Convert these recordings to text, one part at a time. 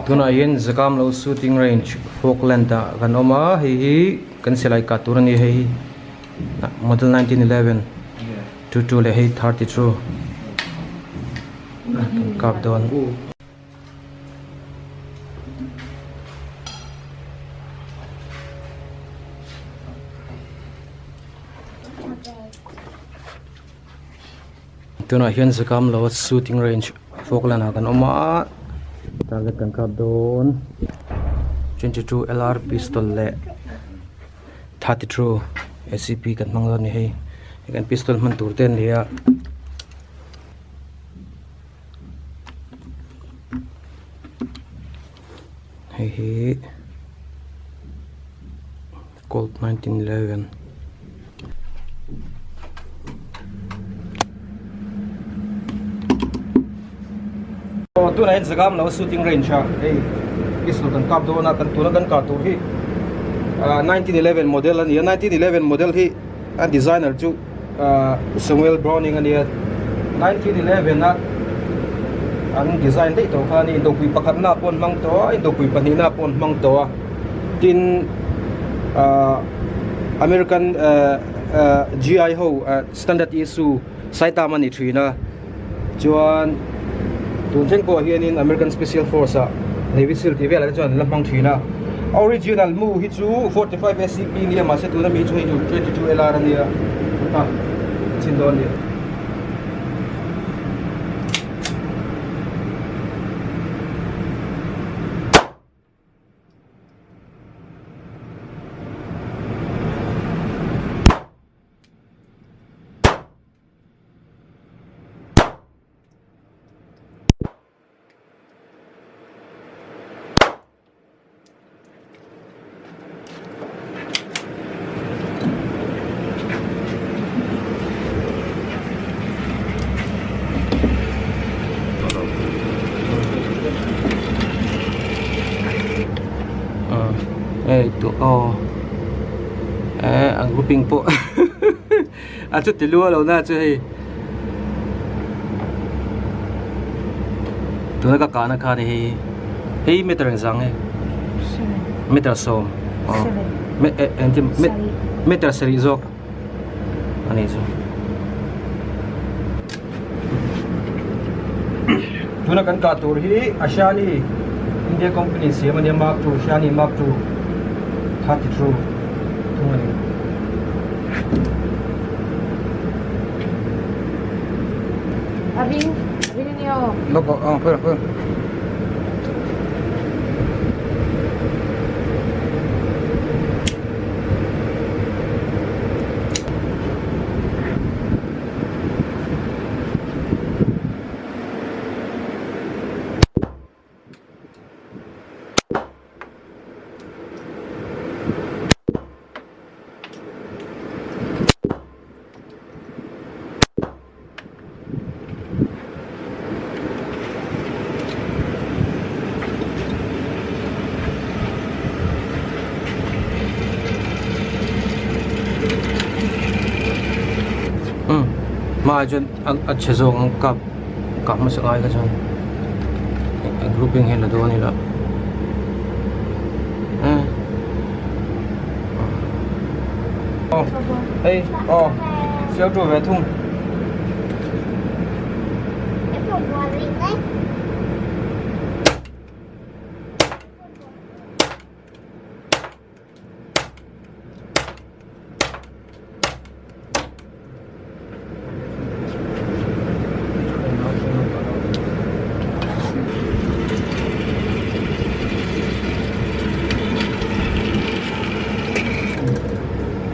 Tunah hian Zakamlo shooting range Falkland ah kan awm a hei hi kan silai kah tur a ni hei hi model 1911 22 leh hei 32 kan kap dawn. Tunah hian Zakamlo shooting range Falkland ah kan awm a target kan kap dawn 22 LR pistol leh 32 ACP kan hmang dawn a ni hei kan pistol hman tur te an ni a. Hei hi Colt 1911 aw tunah hian Zagamlo shooting range a hei pistol kan kap dawn a kan tuna kan kah tur hi ah 1911 model a ni a 1911 model hi a designer chu Samuel Browning a nia 1911 a an design daih tawh kha a ni indopui pakhatna pawh an hmang tawh a indopui pahnihna pawh an hmang tawh a tin ahh American ehh ehh GI ho ehh standard issue Saitam a ni thin a chuan tun thleng pawh hianin American Special Force ah Navy Seal tih velah te chuan an la hmang thin a original mu hi chu 45 SCP nia mahse tuna mi chu hei chu 22 LR a nia a chin dawn a ni. Hei tu aw eh a grouping pawh a chuti lu a lo na chu hei tuna ka kahna kha ni hei hei meter engzah nge meter sawm aw meter sarih zawk a nih chu tuna kan kah tur hi Ashani India company siam a nia mark 2 Ashani mark 2 32 thung a ni. A ring a ring a nia aw. Lawk aw aw khawi khawi. Umm hmaah chuan a chhe zawk ang kap kah hmasa ngai kha chuan a grouping hian la dawn ila eh aw hei aw siam tu ve thung.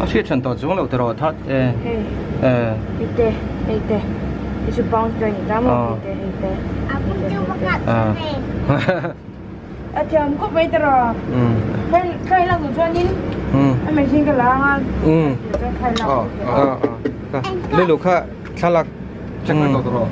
A hriat hran tawh chuang loh tawh that e hei hei te hei te hei chu bounce ber ni ta maw hei te hei te A thiam khawp mai ta rawh. Khai lak duh chuanin a machine ka la anga chuan khai lak. Lelu kha thlalak check ta rawh.